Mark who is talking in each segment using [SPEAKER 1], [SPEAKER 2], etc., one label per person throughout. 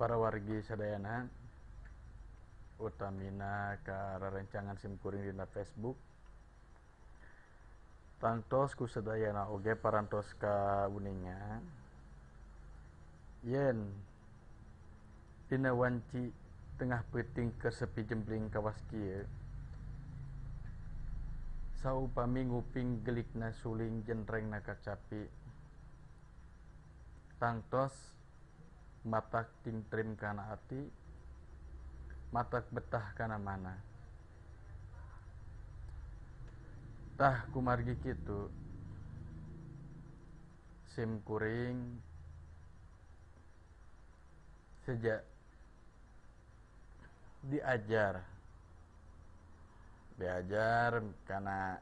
[SPEAKER 1] Para wargi sadayana utamina ka rerencangan simkuring dina Facebook tangtos ku sadayana oge parantos kauninga yen dina wanci tengah peuting keur sepi jempling kawas kieu saupami nguping gelikna suling jentrengna kacapi tangtos matak tingtrim kana ati matak betah kana mana. Tah kumargi kitu sim kuring sejak diajar kana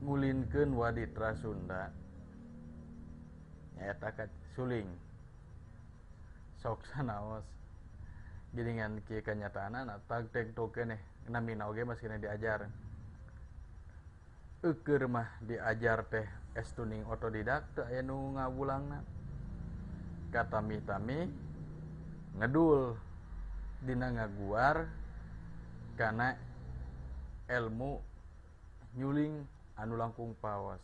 [SPEAKER 1] ngulinkeun waditra Sunda nyaeta ka suling sok sanaos geuningan kieu kanyataanana tag teg tog keneh namina oge masih keneh diajar eukeur mah diajar teh estuning otodidak teu aya nu ngawulangna katami-tami ngedul dina ngaguar kana ilmu nyuling anu langkung paos.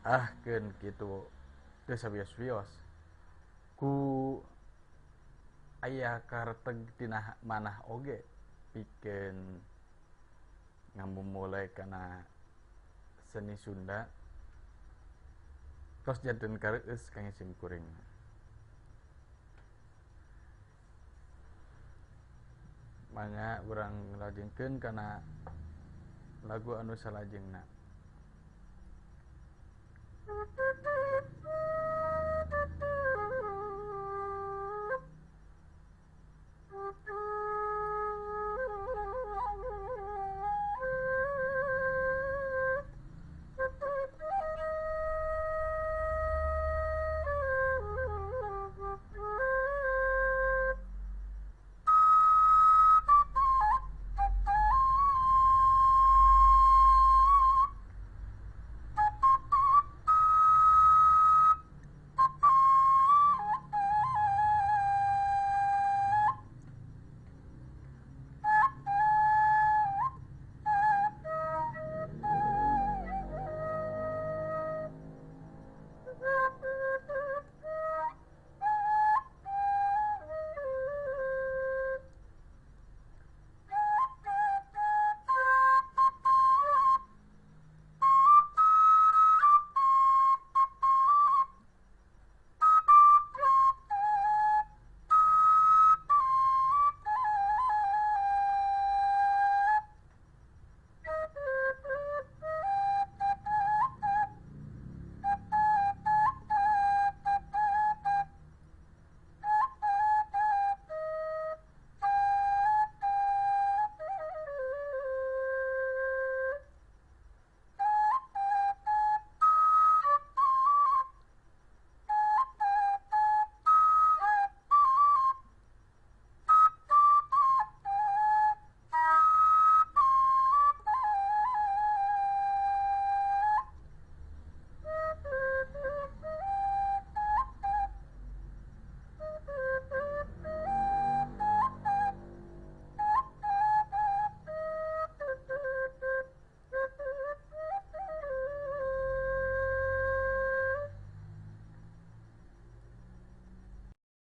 [SPEAKER 1] Ah keun kitu teu sawios-wios ku aya kareteg tina manah oge pikeun ngamumule kana seni Sunda tos janten kareueus kangge sim kuring. Mangga urang lajengkeun kana lagu anu salajengna.